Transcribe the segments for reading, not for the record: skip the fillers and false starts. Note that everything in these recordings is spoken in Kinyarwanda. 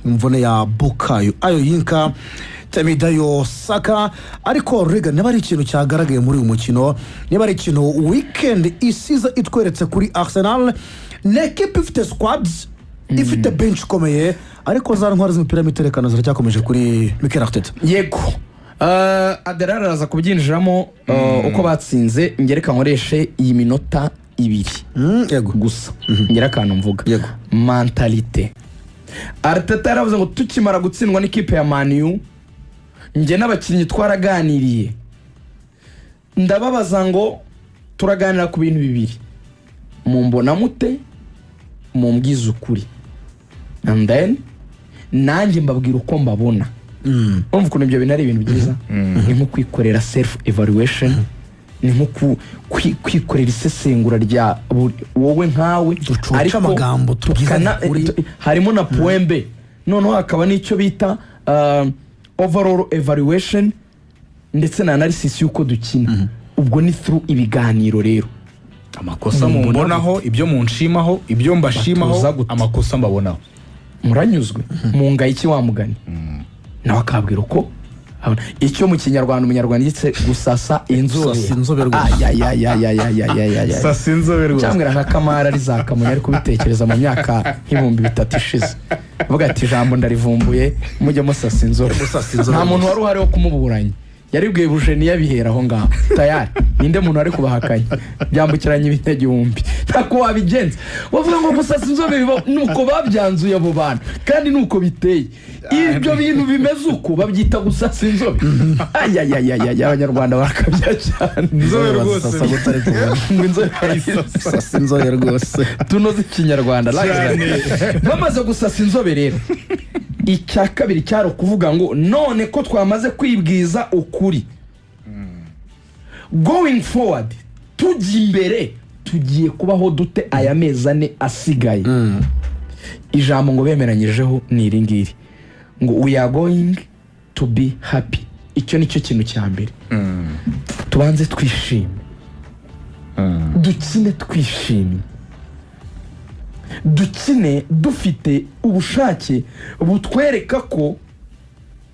Imvune ya Bukayo Ayoyinka, Temidayo Saka. Ariko rega, niba ari ikintu cyagaragaye muri uyu mukino, niba ari ikintu weekend isize itweretse kuri Arsenal, ni ekipa ifite squads, ifite bench ikomeye, ariko za ntwari z'imipira y'imiterekano ziracyakomeje kuri Mikel Arteta. Yego. Aderari araza kubyinjiramo uko batsinze. Ngereka nkoreshe iyi minota 2 Yego. gusa, ngira akantu mvuga. Yego. Mentalité. Arteta yaravuze ngo tukimara gutsindwa n'ikipe ya Man U, njye n'abakinnyi twaraganiriye, ndababaza ngo turaganira ku bintu bibiri: mumbona mute? Mumbwize ukuri. And then nanjye mbabwira uko mbabona. Urumva ukuntu ibyo bintu ari ibintu byiza? Ni nko kwikorera self evaluation, ni nko kwikorera isesengura rya wowe nkawe. Ducoce amagambo, tubwizanye ukuri. Harimo na point B, noneho hakaba n'icyo bita overall evaluation ndetse na analysis y'uko dukina. Ubwo ni through ibiganiro rero. Amakosa mumbonaho, ibyo munshimaho, ibyo mbashimaho. Batuza gute? Amakosa mbabonaho. Muranyuzwe mungaye iki? Wa mugani nawe akabwira uko abona. Icyo mu Kinyarwanda, Umunyarwanda yitse gusasa inzobe. Gusasa inzobe rwose. Ayayayayayayayaya. Sasa inzobe rwose. Cyangwa nka Kamara ari za Kamonyi, ari kubitekereza mu myaka nk'3000 ishize, avuga ati ijambo ndarivumbuye, mujye musasa inzobe. Musasa inzobe. Nta muntu wari uhari wo kumuburanya, yaribwiye bujeni yabihera aho ngaho tayari. Ninde muntu wari kubahakanya? Byambukiranya ibinyagihumbi, ntako wabigenza. Bavuga ngo gusasa inzobe biba nuko babyanzuye abo bantu, kandi nuko biteye. Ibyo bintu bimeze uko babyita gusasa inzobe. Ayayayaya, Abanyarwanda barakabya cyane. Inzobe rwose. Bazisasa gute ariko? Ngo inzobe barayisasa. Sasa inzobe rwose. Tunoze Ikinyarwanda. Bamaze gusasa inzobe rero, icya kabiri cyari ukuvuga ngo none ko twamaze kwibwiza ukuri, going forward, tujya imbere, tugiye kubaho dute aya mezi 4 asigaye? Ijambo ngo bemeranyijeho ni iri ngiri ngo "We are going to be happy." Icyo ni cyo kintu cya mbere. Tubanze twishime, dukine twishimye, dukine dufite ubushake butwereka ko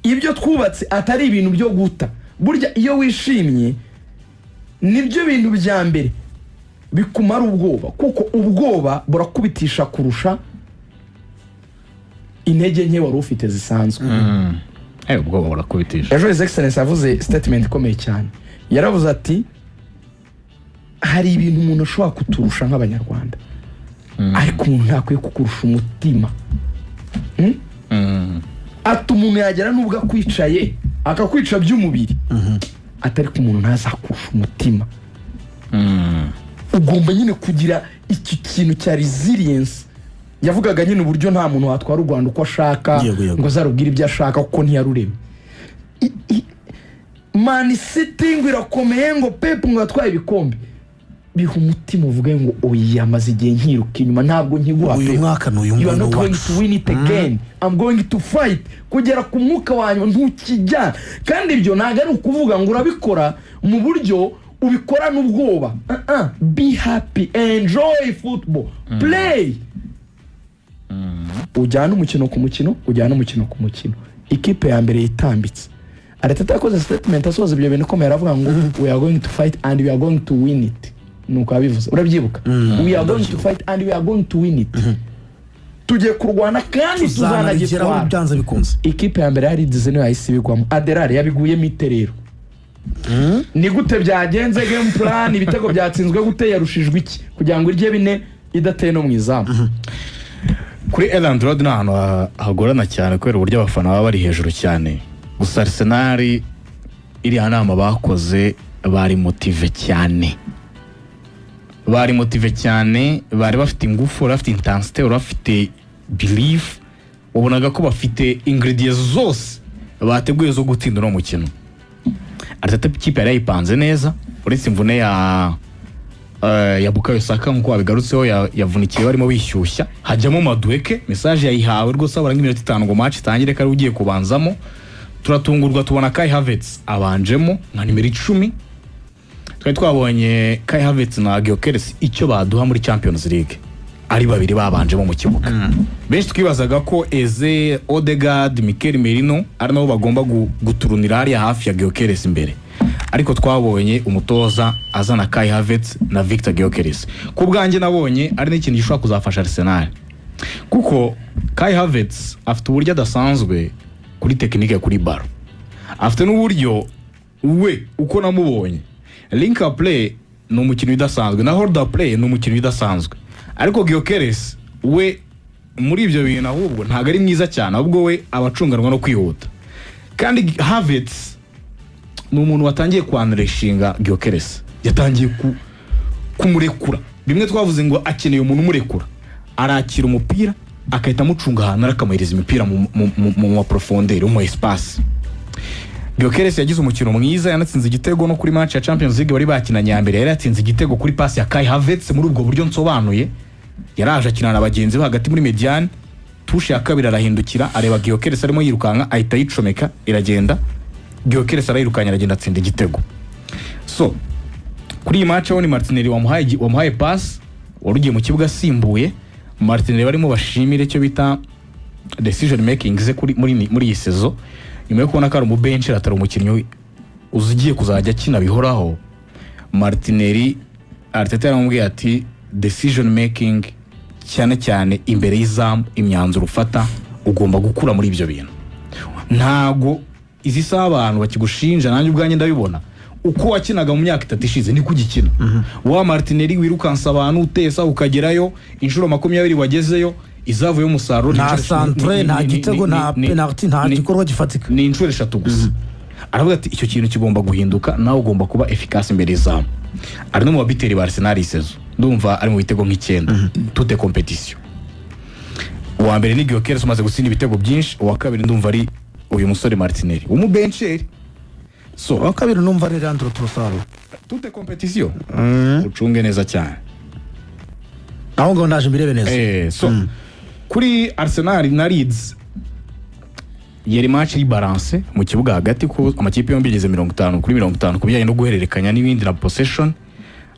ibyo twubatse atari ibintu byo guta. Burya iyo wishimye, nibyo bintu bya mbere bikumara ubwoba, kuko ubwoba burakubitisha kurusha intege nke wari ufite zisanzwe. Ubwoba burakubitisha. Ejo His Excellence yavuze statement ikomeye cyane. Yaravuze ati hari ibintu umuntu ashobora kuturusha nk'Abanyarwanda, ariko umuntu ntakwiye kukurusha umutima. Ati umuntu yagera n'ubwo akwicaye akakwica by'umubiri, atari ko umuntu ntazakurusha umutima. Ugomba nyine kugira iki kintu cya resilience. Yavugaga nyine uburyo nta muntu watwara u Rwanda uko ashaka, Yego, yego. ngo azarubwire ibyo ashaka, kuko ntiyaruremye. Man City ngo irakomeye, ngo Pep ngo yatwaye ibikombe. Biha umutima uvuge ngo oya, maze igihe nkiruka inyuma, ntabwo nkiguha Uyu Pep. mwaka ni uyu You are nguyu not going wacu. to win it again. I'm going to fight kugera ku mwuka wa nyuma, ntukijyana. Kandi ibyo ntabwo ari ukuvuga ngo urabikora mu buryo ubikorana ubwoba. Uh-uh. Be happy, enjoy football, play, ujyane umukino ku mukino, ujyane umukino ku mukino. Ikipe ya mbere yitambitse. Arteta yakoze statement asoza ibyo bintu ikomeye, aravuga ngo "We are going to fight and we are going to win it." Nuko yabivuze, urabyibuka? "We are going to fight and we are going to win it." Tugiye kurwana kandi tuzanabigeraho tuzanagitwara. byanze bikunze. Ikipe ya mbere yari niyo yahise ibigwamo. Aderari yabiguyemo ite rero? Ni gute byagenze? Game plan, ibitego byatsinzwe gute? Yarushijwe iki kugira ngo irye bine idateye no mu izamu? Kuri Elland Road ni ahantu hagorana cyane kubera uburyo abafana baba bari hejuru cyane. Gusa Arsenal, iriya nama bakoze, bari motivé cyane, bari motivé cyane, bari bafite ingufu, bari bafite intensité, bari bafite belief. Wabonaga ko bafite ingredients zose bateguye zo gutsinda uno mukino. Arteta ikipe yari yayipanze neza, uretse imvune ya Bukayo Saka nk'uko wabigarutseho, yavunikiye barimo bishyushya, hajyamo Madueke. Message yayihawe rwose habura nk'iminota 5 ngo match itangire ko ari ugiye kubanzamo. Turatungurwa tubona Kai Havertz abanjemo nka nimero 10. Twari twabonye Kai Havertz na Gyökeres icyo baduha muri Champions League. Ari babiri babanjemo mu kibuga. Benshi twibazaga ko Eze, Odegaard, Mikel Merino ari nabo bagomba guturunira hariya hafi ya Gyökeres imbere, ariko twabonye umutoza azana Kai Havertz na Victor Gyökeres. Ku bwanjye nabonye ari n'ikintu gishobora kuzafasha Arsenal, kuko Kai Havertz afite uburyo adasanzwe kuri technique kuri ballon, afite n'uburyo we uko namubonye link up play ni umukinnyi udasanzwe, na hold up play ni umukinnyi udasanzwe. Ariko Gyökeres we muri ibyo bintu ahubwo ntabwo ari mwiza cyane, ahubwo we aba acunganwa no kwihuta. Kandi Havertz ni umuntu watangiye kwanareshinga Gyökeres, yatangiye kumurekura bimwe twavuze ngo akeneye umuntu umurekura, arakira umupira agahita amucunga ahantu, akamuhereza imipira mu ma profondeur, mu espace. Gyökeres yagize umukino mwiza, yanatsinze igitego no kuri match ya Champions League bari bakinanye ya mbere. Yari yatsinze igitego kuri pass ya Kai Havertz muri ubwo buryo nsobanuye. Yaraje akinana na bagenzi be hagati muri médiane, touche ya kabiri arahindukira areba Gyökeres arimo yirukanka, ahita ayicomeka iragenda. Gyökeres arayirukanya aragenda atsinda igitego. So kuri iyi match ni Martinelli wamuhaye pass, wari ugiye mu kibuga asimbuye. Martinelli barimo bashimire icyo bita decision making ze kuri muri iyi saison, nyuma yo kubona ko ari umubenshi atari umukinnyi uzigiye kuzajya akina bihoraho. Martinelli, Arteta yaramubwiye ati: "Decision making, cyane cyane imbere y'izamu, imyanzuro ufata, ugomba gukura muri ibyo bintu. Ntago izi saha abantu bakigushinja, nanjye ubwanjye ndabibona, uko wakinaga mu myaka 3 ishize niko ugikina. Wa Martinelli wirukansa abantu, utesa ukagerayo inshuro 20, wagezeyo izavuye umusaruro Nta centre, nta gitego, nta penalty, nta gikorwa gifatika. Ni inshuro 3 gusa." Aravuga ati: "Icyo kintu kigomba guhinduka, nawe ugomba kuba efficace imbere y'izamu." Ari no mu babiteri ba Arsenal iyi saison, ndumva ari mu bitego nk'icyenda toutes compétitions. Uwa mbere ni Gyökeres umaze gutsinda ibitego byinshi, uwa kabiri ndumva ari uyu musore Martinelli w'umubencheri. So Uwa kabiri numva ari Leandro Trossard. Toutes compétitions, ucunge neza cyane. Aho ngaho ndaje mbirebe neza. So kuri Arsenal na Leeds yari match iri balance mu kibuga hagati, ko amakipe yombi yageze 50-50 ku bijyanye no guhererekanya n'ibindi na possession.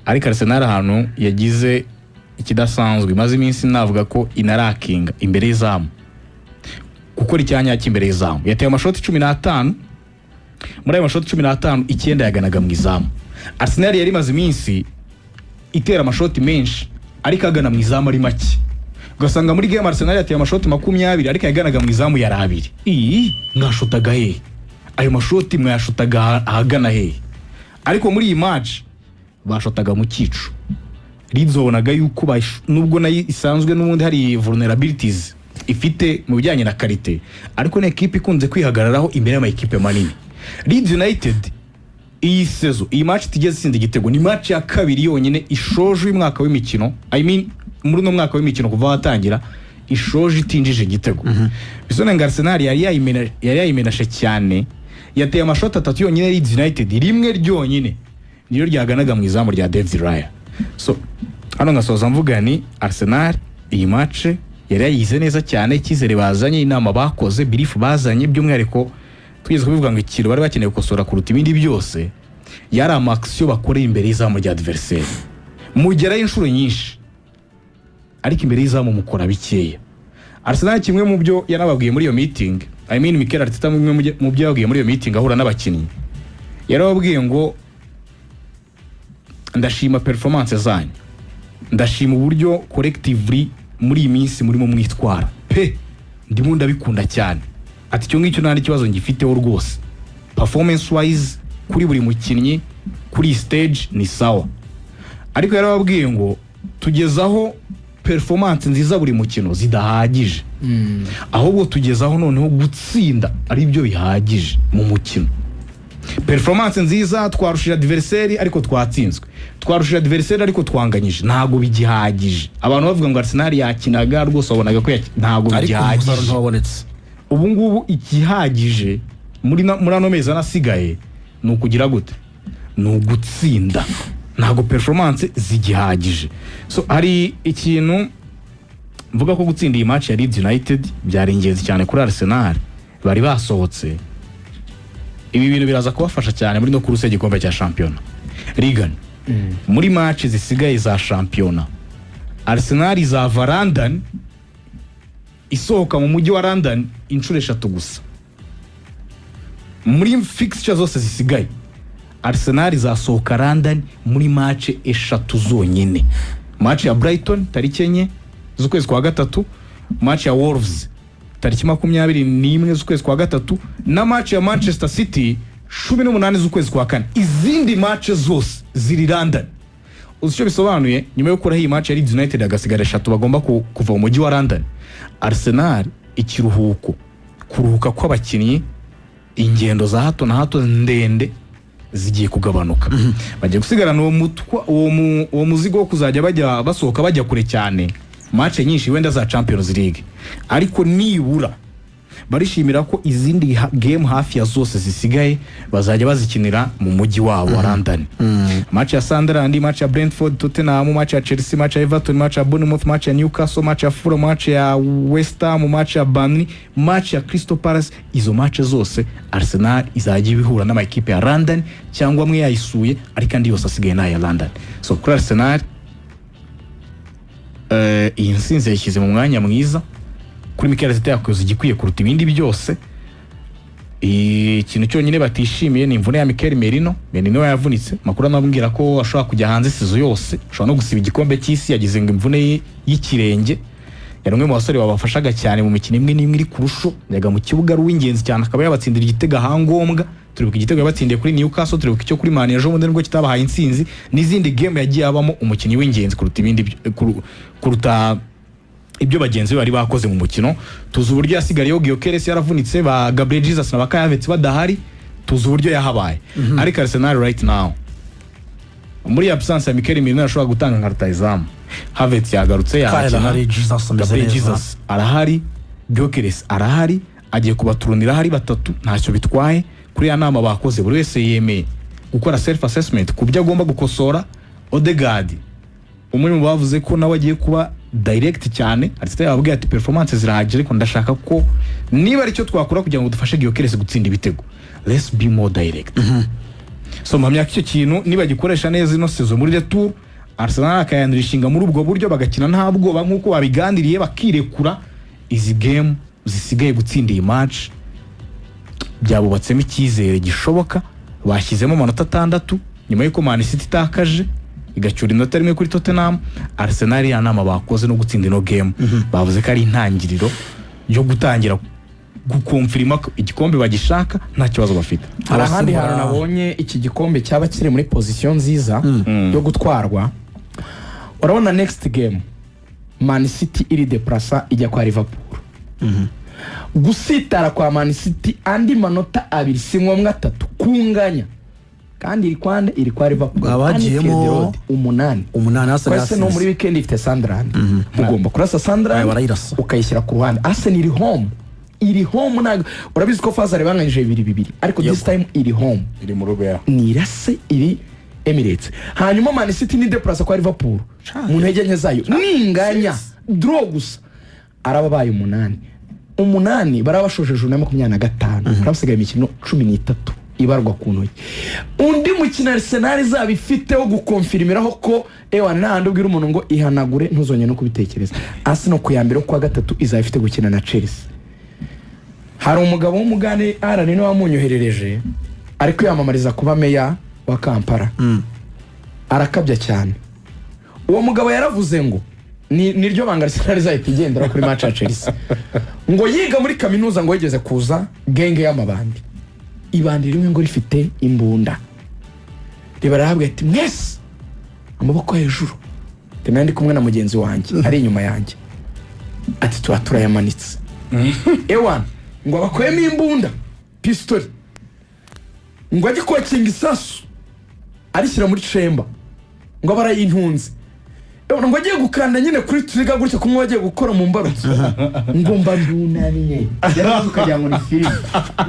Ariko Arsenal ahantu yagize ikidasanzwe, imaze iminsi navuga ko inarakinga imbere y'izamu, gukora icyanya cy'imbere y'izamu. Yateye amashoti 15, muri ayo mashoti 15 9 yaganaga mu izamu. Arsenal yari imaze iminsi itera amashoti menshi ariko agana mu izamu ari make, ugasanga muri game Arsenal yateye amashoti 20 ariko yaganaga mu izamu yari abiri. Iyi mwashotaga hehe? Ayo mashoti mwayashotaga ahagana hehe? Ariko muri iyi match bashotaga mu cyico. Leeds wabonaga yuko nubwo nayo isanzwe n'ubundi hari vulnerabilities ifite mu bijyanye na qualité, ariko ni ekipe ikunze kwihagararaho imbere y'amakipe manini. Leeds United iyi saison, iyi match itigeze itsinda igitego, ni match ya kabiri yonyine ishoje uyu mwaka w'imikino, I mean muri uno mwaka w'imikino kuva watangira, ishoje itinjije igitego. Bisobanuye ngo Arsenal yari yayimenashe cyane. Yateye amashoti atatu yonyine Leeds United, rimwe ryonyine niyo ryaganaga mu izamu rya David Raya. So hano ngasoza mvuga ni Arsenal iyi match yari yayize neza cyane, icyizere bazanye, inama bakoze, belief bazanye. By'umwihariko tugeze kubivuga ngo ikintu bari bakeneye gukosora kuruta ibindi byose yari ama action bakoreye imbere y'izamu rya adversaire. Mugerayo inshuro nyinshi ariko imbere y'izamu mukora bikeya. Arsenal kimwe mu byo yanababwiye muri iyo meeting, I mean Mikel Arteta bimwe mu byo yababwiye muri iyo meeting ahura n'abakinnyi, yarababwiye ngo: "Ndashima performance zanyu, ndashima uburyo collectively muri iyi minsi murimo mwitwara pe, ndimo ndabikunda cyane." Ati: "Icyo ngicyo nta n'ikibazo ngifiteho rwose, performance wise kuri buri mukinnyi kuri iyi stage ni sawa." Ariko yarababwiye ngo tugezaho performance nziza buri mukino zidahagije, ahubwo tugezaho noneho gutsinda ari byo bihagije mu mukino. Performance nziza, twarushije adversaire ariko twatsinzwe, twarushije adversaire ariko twanganyije, ntabwo bigihagije. Abantu bavuga ngo Arsenal yakinaga rwose, wabonaga ko ntabwo Ariko umusaruro bigihagije. ntiwabonetse. Ubu ngubu igihagije muri ano mezi anasigaye ni ukugira gute? Ni ugutsinda, ntabwo performance zigihagije. So hari ikintu mvuga ko gutsinda iyi match ya Leeds United byari ingenzi cyane kuri Arsenal bari basohotse. Ibi bintu biraza kubafasha cyane muri no course y'igikombe cya shampiyona. Regan, muri match zisigaye za shampiyona Arsenal izava London, isohoka mu mujyi wa London inshuro eshatu gusa muri fixture zose zisigaye. Arsenal izasohoka London muri match eshatu zonyine: match ya Brighton tariki 4 z'ukwezi kwa gatatu, match ya Wolves tariki 21 z'ukwezi kwa gatatu, na match ya Manchester City 18 z'ukwezi kwa kane. Izindi match zose ziri London. Uzi icyo bisobanuye? Nyuma yo gukuraho iyi match ya Leeds United, hagasigara eshatu bagomba kuva mu mujyi wa London. Arsenal ikiruhuko, kuruhuka kw'abakinnyi, ingendo za hato na hato ndende zigiye kugabanuka. Bagiye gusigarana uwo mutwa, uwo muzigo wo kuzajya bajya basohoka bajya kure cyane, match nyinshi wenda za Champions League. Ariko nibura barishimira ko izindi game hafi ya zose zisigaye bazajya bazikinira mu mujyi wabo wa London: match ya Sunderland, match ya Brentford, Tottenham, match ya Chelsea, match ya Everton, match ya Bournemouth, match ya Newcastle, match ya Fulham, match ya West Ham, match ya Burnley, match ya Crystal Palace. Izo match zose Arsenal izajya ibihura n'amakipe ya London cyangwa amwe yayisuye, ariko andi yose asigaye ni aya London. So kuri Arsenal, iyi nsinzi yayishyize mu mwanya mwiza. Kuri Mikel Arteta, yakoze igikwiye kuruta ibindi byose. Ikintu cyonyine batishimiye ni imvune ya Mikel Merino. Merino yavunitse, makuru anabwira ko ashobora kujya hanze saison yose, ashobora no gusiba igikombe cy'isi. Yagize ngo imvune y'ikirenge. Yari umwe mu basore babafashaga cyane mu mikino imwe n'imwe iri kurusho, yaga mu kibuga ari uw'ingenzi cyane, akaba yabatsindira igitego ahangombwa. Turibuka igitego yabatsindiye kuri Newcastle, turibuka icyo kuri Man ejo bundi nubwo kitabahaye intsinzi, n'izindi game yagiye abamo umukinnyi w'ingenzi kuruta ibindi kuruta ibyo bagenzi be bari bakoze mu mukino. Tuzi uburyo yasigariyeho Gyökeres yaravunitse, ba Gabriel Jesus na ba Kai Havertz badahari, tuzi uburyo yahabaye. Ariko Arsenal right now, muri absence ya Mikel Merino, ashobora gutanga nka rutahizamu. Havertz yagarutse, Kai yakina. arahari, Jesus ameze Gabriel neza. Jesus arahari, Gyökeres arahari, agiye kubaturunira hari batatu, ntacyo bitwaye. Kuri ya nama bakoze, buri wese yemeye gukora self assessment ku byo agomba gukosora. Odegaard, umwe mu bavuze ko nawe agiye kuba direct cyane, Arteta yababwiye ati: "Performance zirahagije, ariko ndashaka ko niba aricyo twakora kugira ngo dufashe Gyökeres gutsinda ibitego, let's be more direct." So mpamya ko icyo kintu nibagikoresha neza ino saison muri retour, Arsenal akayandura inshinga muri ubwo buryo, bagakina nta bwoba nk'uko babiganiriye, bakirekura, izi game zisigaye, gutsinda iyi match byabubatsemo icyizere gishoboka. Bashyizemo amanota 6 nyuma y'uko Man City itakaje igacyura inota rimwe kuri Tottenham. Arsenal, ya nama bakoze no gutsinda ino game, bavuze ko ari intangiriro yo gutangira gukomfirima ko igikombe bagishaka, nta kibazo bafite. Hari ahandi Arasimbura- hantu nabonye iki gikombe cyaba kiri muri position nziza yo gutwarwa. Urabona next game Man City iri deplasa ijya kwa Liverpool. Gusitara kwa Man City andi manota 2, si ngombwa 3, kunganya, kandi iri kwande? Iri kwa Liverpool. Baba bagiyemo Anfield Road, 8. 8. Arsenal Kwese no muri yatsinze. weekend ifite Sunderland, ugomba kurasa Aya, Sunderland barayirasa. ukayishyira ku ruhande. Arsenal iri home, iri home, ntabwo urabizi ko Fazal banganyije 2-2, ariko this time iri home. Iri mu rugo ya Nirase iri Emirates. Hanyuma Man City ni deplasa kwa Liverpool mu ntege nke zayo, ninganya, draw gusa, araba abaye 8. 8 baraba bashoje journée ya 25, haraba hasigaye imikino 13 ibarwa ku ntoki. Undi mukino Arsenal izaba ifite wo gukonfirimiraho ko ewa nta handi ubwira umuntu ngo ihanagure, ntuzongere no kubitekereza, Arsenal ku ya mbere yo kuwa gatatu izaba ifite gukina na Chelsea. Hari umugabo w'umugande arani niwe wamunyoherereje, ari kwiyamamariza kuba meya wa Kampala, arakabya cyane. Uwo mugabo yaravuze ngo niryo banga Arsenal izahita igendera kuri match ya Chelsea. Ngo yiga muri kaminuza, ngo yigeze kuza gang y'amabandi, ibandi rimwe ngo rifite imbunda, riba rarahabwa ati: "Mwese amaboko hejuru." Ati: "Ndi kumwe na mugenzi wanjye ari inyuma yanjye." Ati: "Tuba turayamanitse." Ewana, ngo abakuyemo imbunda, pistori, ngo ajye kokinga isasu arishyira muri chamber, ngo aba arayintunze. Ewana, ngo agiye gukanda nyine kuri trigger gutya kumwe bagiye gukora mu mbarutso, ngo mba ndunamye, yaravuze ukagira ngo ni filime,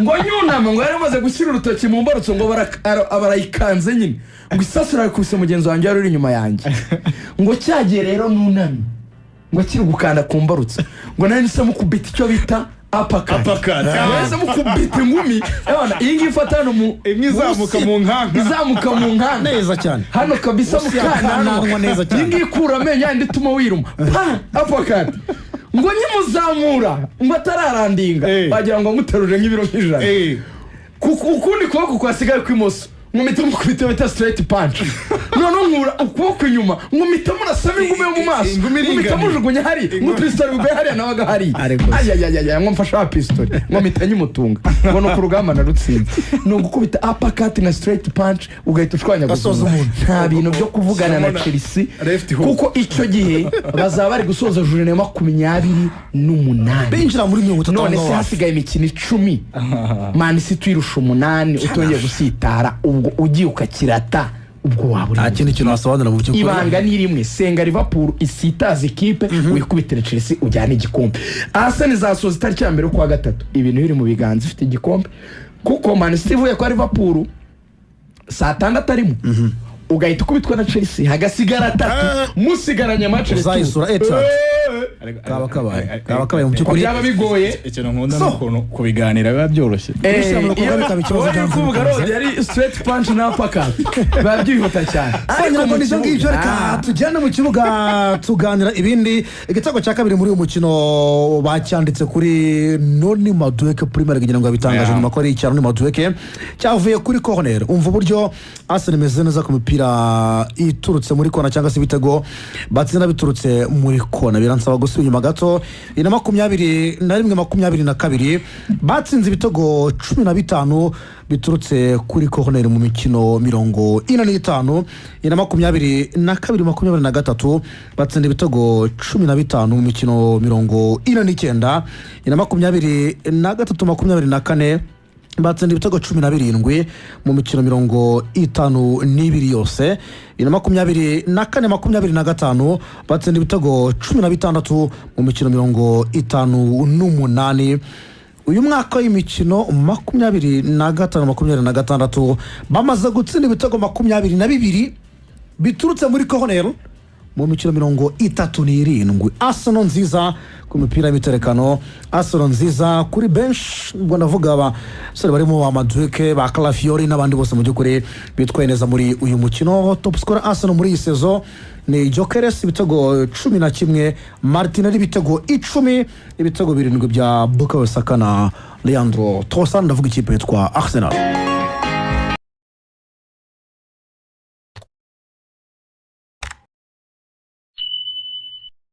ngo nyunama, ngo yari amaze gushyira urutoki mu mbarutso, ngo barayikanze nyine, ngo isasu rakubise mugenzi wanjye wari uri inyuma yanjye. Ngo cyagiye rero nunamye, ngo akiri gukanda ku mbarutso, ngo nari nise mukubita icyo bita Uppercut. Uppercut. Yahise mukubita ingumi. Ebana, iyi ngiyi ifata hano mu Imwe izamuka munsi- mu nkanka. Izamuka mu nkanka. Neza cyane. Hano kabisa Munsi ya mukananwa. kananwa neza cyane. Iyi ngiyi ikura amenyo yandi ituma wiruma. Pa! Uppercut. Ngo nkimuzamura ngo atararandinga, wagira ngo muteruje nk'ibiro nk'ijana. Ukundi kuboko kwasigaye kw'imoso nkumita mukubita bita straight punch. Noneho nkura ukuboko inyuma, nkumita murasamo ingumi yo mu maso, Ingumi nkumita iringaniye. mujugunya hari nk'upistori buguye hariya nawe agahariya. Ariko se. Ayayayaya, ngo mfashe wa pistori, nkumita nyimutunga, ngo ni urugamba narutsinze. Ni ugukubita uppercut na straight punch, ugahita ushwanyaguza Gasoza umuntu. umuntu. Nta bintu byo kuvugana na Simona, Chelsea, left hook. kuko icyo gihe bazaba bari gusoza journée ya 28. Binjira muri 30. None se aho ngaho. hasigaye imikino 10, Man City uyirusha 8, utongeye gusitara, ubwo ugiye ukakirata, ubwo waba uri Nta kindi kintu wasobanura mu by'ukuri. Ibanga ni rimwe: senga Liverpool isitaza ikipe, wikubitire Chelsea, ujyane igikombe. Arsenal izasoza itariki ya 1 ukwa gatatu ibintu biri mu biganza, ifite igikombe, kuko Man City ivuye kwa Liverpool saa 6 arimo, ugahita ukubitwa na Chelsea, hagasigara atatu, musigaranye match. Uzayisura Etihad. Kaba kabaye, kaba kabaye mu by'ukuri. Byaba bigoye. Ikintu nkunda So. ni ukuntu kubiganira biba byoroshye. Kubishyira mu bikorwa bikaba ikibazo Wowe byanze kuvuga bikunze. road yari straight punch na uppercut, biba byihuta cyane. Ariko mu nibyo kibuga- ngibyo, reka tujyane mu kibuga tuganira ibindi. Igitego cya kabiri muri uyu mukino bacyanditse kuri Noni Madueke. Premier kugira ngo yabitangaje nyuma ko ari icya Noni Madueke, cyavuye kuri corner. Umva uburyo Arsenal imeze neza ku mipira iturutse muri kona, cyangwa se ibitego batsinda biturutse muri kona. Biransaba gusubira inyuma gato. Ni na 21, 22, batsinze ibitego 15 biturutse kuri corner mu mikino 45. Ni na 22, 23, batsinda ibitego 15 mu mikino 49. Ni na 23, 24, batsinda ibitego 17 mu mikino 52 yose. Ni na 24, 25, batsinda ibitego 16 mu mikino 58. Uyu mwaka w'imikino 25, 26, bamaze gutsinda ibitego 22 biturutse muri corner mu mikino 37. Arsenal nziza ku mipira y'imiterekano, Arsenal nziza kuri bench. Ubwo ndavuga abasore barimo ba Madueke, ba Calafiori n'abandi bose mu by'ukuri bitwaye neza muri uyu mukino. Top scorer Arsenal muri iyi saison ni Gyökeres, ibitego 11, Martinelli ibitego 10, ibitego 7 bya Bukayo Saka na Leandro Trossard. Ndavuga ikipe yitwa Arsenal.